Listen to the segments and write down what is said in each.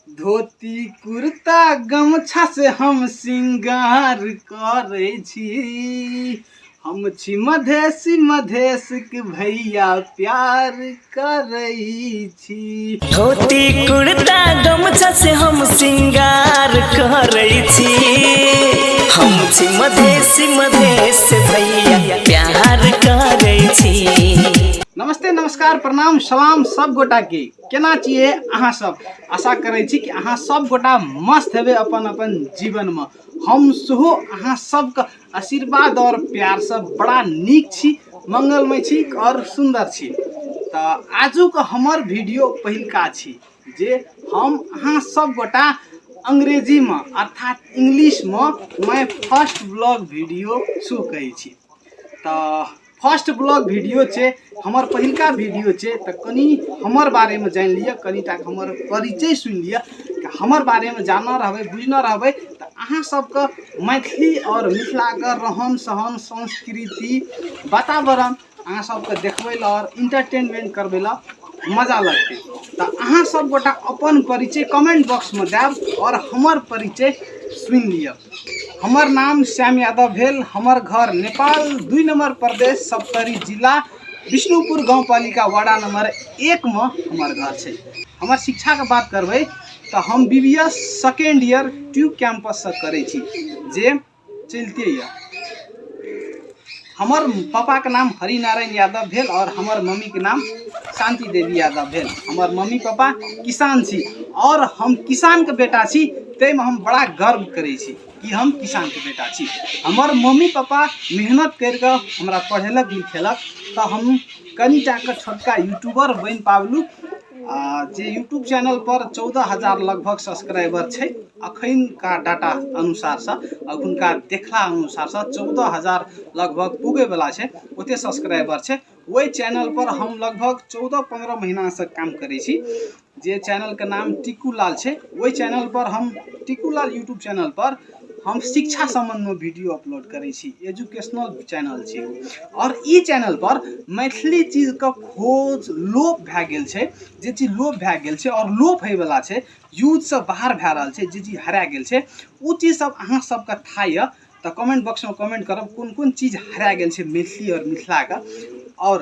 धोती कुर्ता गमछा से हम श्रृंगार करै छी। हम छी मधेसी, मधेश के भैया प्यार करै छी। धोती कुर्ता गमछा से हम श्रृंगार करै छी। हम छी मधेसी, मधेश भैया प्यार करै छी। नमस्ते, नमस्कार, प्रणाम, सलाम सब गोटा के। केना छियै अहाँ सब? आशा करै छी कि अहाँ सब गोटा मस्त हेबै अपन अपन जीवनमे। हम सेहो अहाँ सबके आशीर्वाद और प्यारसँ बड़ा नीक छी, मंगलमय छी और सुन्दर छी। तऽ आजुक हमर वीडियो पहिलका छी जे हम अहाँ सब गोटा अंग्रेजीमे अर्थात इंग्लिशमे माय फर्स्ट ब्लॉग वीडियो शो कहै छी। तऽ फर्स्ट ब्लॉग वीडियो छै, हमर पहिलका वीडियो छै, तऽ कनि हमर बारेमे जानि लिअ, कनिटा हमर परिचय सुनि लिअ। हमर बारेमे जानऽ रहबै, बुझने रहबै तऽ अहाँ सबके मैथिली आओर मिथिलाके रहन सहन, संस्कृति, वातावरण अहाँ सबके देखबै लए आओर इंटरटेनमेंट करबै लए मजा लगतै। तऽ अहाँ सब गोटा अपन परिचय कमेंट बॉक्समे देब आओर हमर परिचय सुनि लिअ। हमर नाम श्याम यादव भेल। हमर घर नेपाल 2 नंबर प्रदेश, सप्तरी जिला, विष्णुपुर गाउँपालिका, वार्डा नंबर 1 में हमर घर छै। हमर शिक्षाके बात करबै तऽ हम B B S second year tube कैंपससँ करै छी, जे चलिते यऽ। हमर पापाके नाम हरिनारायण यादव भेल और हमर मम्मीके नाम शांति देवी यादव भेल। हमर मम्मी पापा किसान छी और हम किसानके बेटा छी, ताहिमे हम बड़ा गर्व करै छी कि हम किसानके बेटा छी। हमर मम्मी पापा मेहनत करिकऽ हमरा पढ़ेलक लिखेलक तऽ हम कनिटाके छोटका यूट्यूबर बनि पाबलहुँ, आ जे यूट्यूब चैनल पर 14,000 लगभग सब्सक्राइबर छै अखनका डाटा अनुसारसँ। अखुनका देखला अनुसारसँ 14,000 लगभग पुगैवला छै, ओते सब्सक्राइबर छै। ओहि चैनल पर हम लगभग 14-15 महीनासँ काम करै छी, जे चैनलके नाम टिक्कू लाल छै। ओहि चैनल पर हम, टिक्कू लाल यूट्यूब चैनल पर हम शिक्षा सम्बन्धमे वीडियो अपलोड करै छी। एजुकेशनल चैनल छै ओ। आओर ई चैनल पर मैथिली चीजके खोज लोप भए गेल छै, जे चीज लोप भए गेल छै आओर लोप होइवला छै, यूजसँ बाहर भए रहल छै, जे चीज हरा गेल छै, ओ चीज सब अहाँ सबके थाह यऽ तऽ कमेंट बॉक्समे कमेंट करब कोन कोन चीज हरा गेल छै मैथिली आओर मिथिलाके। आओर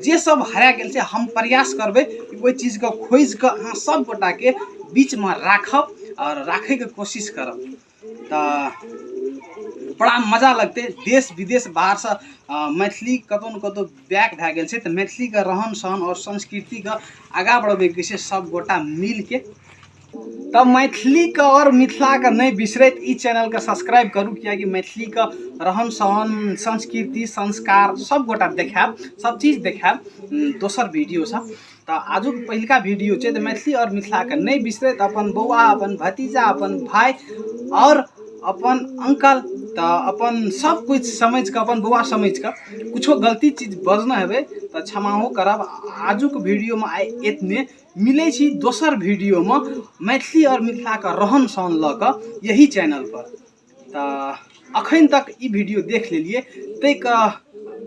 जे सब हरा गेल छै, हम प्रयास करबै कि ओहि चीजके खोजिकऽ अहाँ सब गोटाके बीचमे राखब आओर राखैके कोशिश करब, तऽ बड़ा मजा लगतै। देश विदेश बाहरसँ मैथिली कतहु ने कतहु बैक भए गेल छै, तऽ मैथिलीके रहन सहन आओर संस्कृतिके आगाँ बढ़बैके छै सब गोटा मिलके। तऽ मैथिलीके आओर मिथिलाके नहि बिसरैत ई चैनलके सब्सक्राइब करू, किएकि मैथिलीके रहन सहन, संस्कृति, संस्कार सब गोटा देखायब, सब चीज देखायब दोसर वीडियोसँ। तऽ आजुक पहिलका वीडियो छै, तऽ मैथिली आओर मिथिलाके नहि बिसरैत अपन बौआ, अपन भतीजा, अपन भाय आओर अपन अंकल, तऽ अपन सब किछु समझिकऽ, अपन बौआ समझिकऽ कुछो गलती चीज बजने हेबै तऽ क्षमाओ करब। आजुक वीडियोमे आइ एतने, मिलै छी दोसर वीडियोमे मैथिली आओर मिथिलाके रहन सहन लऽ कऽ यही चैनलपर। तऽ अखन तक ई वीडियो देख लेलियै ताहिके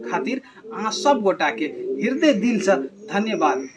खातिर अहाँ सब गोटाके हृदय दिलसँ धन्यवाद।